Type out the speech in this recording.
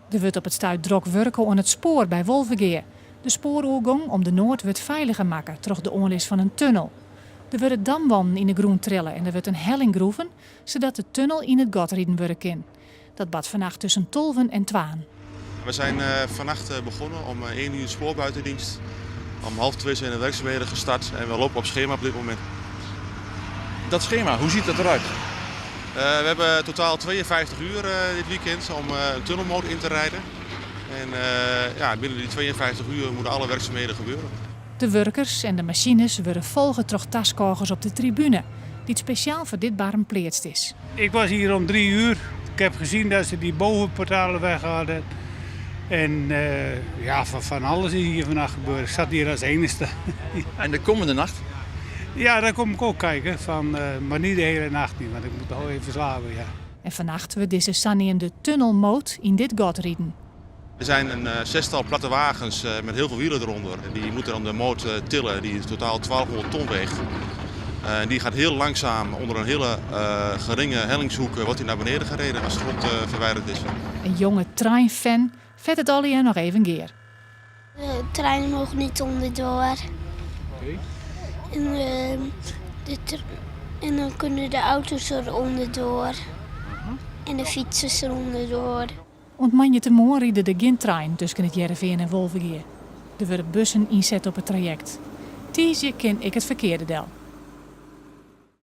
Der wurdt op it stuit drok wurke oan it spoar by Wolvegea. De spoaroergong om de Noard wurdt feiliger makke troch de oanlis fan in tunnel. Der wurde damwanden yn de grûn trille en der wurdt in helling groeven, sadat de tunnel yn it gat riden wurde kin. Dat bart fannacht tusken tolven en twaen. We zijn vannacht begonnen om 1 uur spoorbuitendienst. Om half twee zijn de werkzaamheden gestart en we lopen op schema op dit moment. Dat schema, hoe ziet dat eruit? We hebben totaal 52 uur dit weekend om een tunnelmoot in te rijden. En ja, binnen die 52 uur moeten alle werkzaamheden gebeuren. De wurkers en de masines wurde folge troch taskôgers op de tribune, dy't spesjaal foar dit barren pleatst is. Ik was hier om 3 uur. Ik heb gezien dat ze die bovenportalen weg hadden. En ja, van alles is hier vannacht gebeurd. Ik zat hier als enige. En de komende nacht? Ja, daar kom ik ook kijken. Van, maar niet de hele nacht niet, want ik moet nog even slapen. Ja. En fannacht wurdt dizze saneamde tunnelmoot yn dit gat riden. Er zijn een zestal platte wagens met heel veel wielen eronder. Die moeten dan de moot tillen, die totaal 1200 ton weegt. Die gaat heel langzaam onder een hele geringe hellingshoek wordt hij naar beneden gereden als de grond verwijderd is. In jonge treinfan fet it allegear noch even gear. De treinen mogen niet onderdoor. En, en dan kunnen de auto's er onderdoor. En de fietsers er onderdoor. Oant moandeitemoarn ride der gjin treinen tusken It Hearrenfean en Wolvegea. Der wurde bussen ynset op it trajekt. Tiisdei kin ek it ferkear del.